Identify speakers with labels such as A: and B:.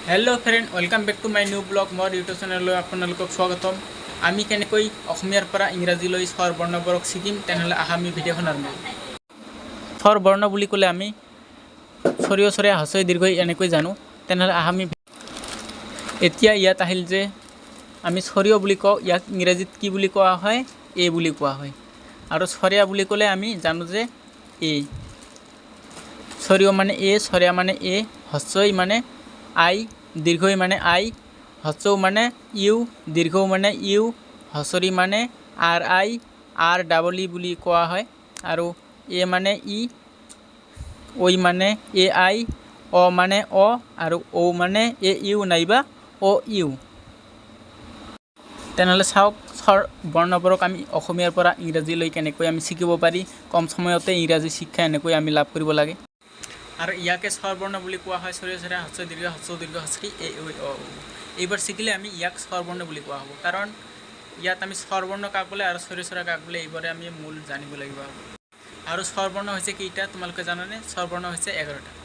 A: Hello friend, welcome back to my new vlog. মোৰ YouTube চেনেললৈ আপোনালোকক স্বাগতম। আমি কেনেকৈ অসমীয়াৰ পৰা ইংৰাজীলৈ স্বৰ বৰ্ণবোৰক শিকিম, তেনেহ'লে আহা আমি ভিডিঅ'খন আৰম্ভ কৰোঁ। স্বৰ বৰ্ণ বুলি ক'লে আমি চৰিয় চৰিয়া হ্ৰস্ব দীৰ্ঘ এনেকৈ জানো। তেনেহ'লে আহা আমি এতিয়া ইয়াত আহিল যে আমি চৰিয় বুলি কওঁ, ইয়াক ইংৰাজীত কি বুলি কোৱা হয়? এ বুলি কোৱা হয়। আৰু চৰিয়া বুলি ক'লে আমি জানো যে এ। চৰিয় মানে এ, চৰিয়া মানে এ, হ্ৰস্বই মানে আই, দীৰ্ঘই মানে আই, হ্ৰস্ব মানে ইউ, দীৰ্ঘ মানে ইউ, হ্ৰস্বৰি মানে R I, R double E বুলি কোৱা হয়। আৰু এ মানে ই, ঐ মানে এ I, অ মানে অ আৰু ঔ মানে এ ইউ নাইবা অ ইউ। তেনেহ'লে চাওক, স্বৰ বৰ্ণবোৰক আমি অসমীয়াৰ পৰা ইংৰাজীলৈ কেনেকৈ আমি শিকিব পাৰি। কম সময়তে ইংৰাজী শিক্ষা এনেকৈ আমি লাভ কৰিব লাগে। আৰু ইয়াকে স্বৰবৰ্ণ বুলি কোৱা হয়। চৰিয় চৰিয়া হ্ৰস্ব দীৰ্ঘ হ্ৰস্ব দীৰ্ঘ হ্ৰস্ব এ ঐ অ উ, এইবাৰ শিকিলে আমি ইয়াক স্বৰবৰ্ণ বুলি কোৱা হ'ব। কাৰণ ইয়াত আমি স্বৰবৰ্ণ কাক বোলে আৰু চৰিয় চৰা কাক বোলে, এইবোৰে আমি মূল জানিব লাগিব। আৰু স্বৰবৰ্ণ হৈছে কেইটা, তোমালোকে জানানে? স্বৰবৰ্ণ হৈছে 11টা।